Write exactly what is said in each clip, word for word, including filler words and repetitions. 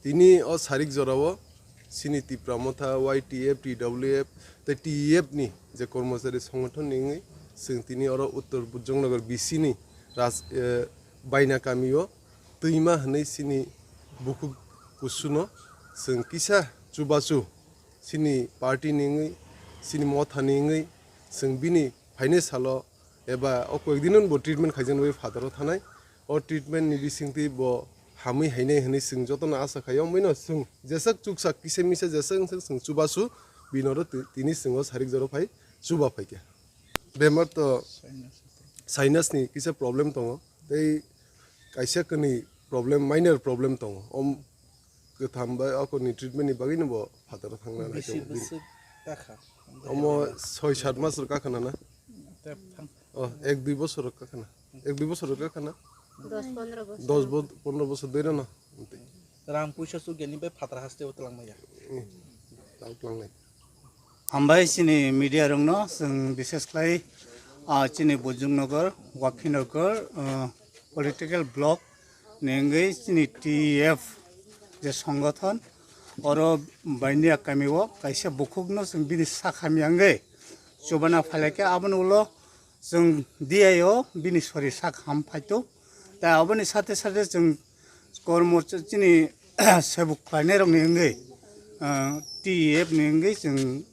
Tini o sarik jorao chini Tipra Motha, Y T F, T W F tei T E F ni je kormochari songothon ni wngwi chwng tini oro Uttor Bujongnagar B C ni Ras-, eh, Baina kamio twima hwnwi chini bukhuk kusuno chwng kisa chubachu chini party ni wngwi, chini motha ni wngwi chwng bini phainai salo eba o koyekdin bo treatment khaijaknai bai phataro thanai. O treatment ni bisingtwi bo hamwi hainai hwnwi chwng jotono asa khaio. Omoino chwng jeswk chuksa kisa misa jeswk wngsa chwng chubachu bini oro ti-, tini chwng o sarik jora phai chuba phaikha. Bemar to sinus ni kisa problem tongo, tei kaisa kwnwi problem, minor problem tongo. Om kwtham bai okorni treatment ni bagwi no bo phataro thangna naikhe. Bisi bwswk kakha? Omo soi sat mas rok kakha na na? Tep thang. Oh, ek dui bosor rok kakha na? Ek dui bosor rok kakha na? Dos pondro bosor. Dos bo-, pondro bosor dui rano. Rang puisa chukya ni bai phataro haste o twlang maya. Hmm. Tao twlang nai. Hambai chini media rokno, chwng bishes khlai, ah, chini Bojongnagar, Wakhinagar, ah, political block ni wngwi chini T E F je songothon, oro Bainiya kamio kaisa bukhukno chwng bini sak hamya wngwi chubana phailai khe, aboni ulo chwng D I O bini sori sak ham phaito. Tai aboni sate sate chwng kormo ch-, chini sebuk khlainairokni wngwi, ah, T E F ni wngwi chwng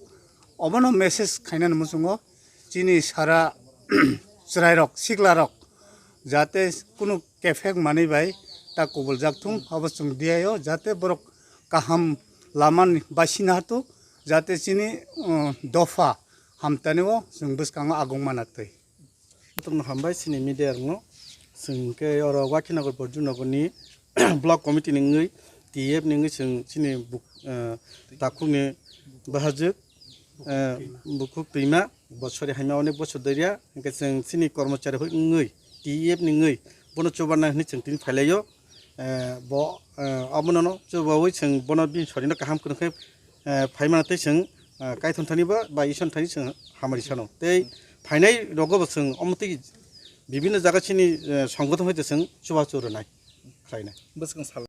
obono message khainani muchungo chini sara chwrairok, siklarok jate kunu kephek manwi bai ta kubuljak thung, abo chwng D I O jate borok kaham lamani basina hatu, jate chini, uh, dopha hamtani o chwng bwskango agong manaktwi. Tongno hambai chini media rokno. Chwng khe oro Wakhinagar Borju Nogorni block committee ni wngwi T F ni wngwi chwng chini buk-, eh, takhukni bahajwk, eh, bukhuk twima bosori haima onek bosor doria, hwnkhe chwng chini kormochari hoi wngwi T F ni wngwi bono chubarna hwnwi chwng tini phailaio. Eh, bo, eh, abono no chubawi chwng bono bini sorino kaham kwrwng khe, eh, phaimano tei chwng, eh, Kaithon thani ba, ba Isor thani chwng hamari sano. Tei phainai rogo bo chwng omo tei bibinno jaga chini, eh, songgothon hoite chwng chubachu rwnai khlainai. Bwskang sal-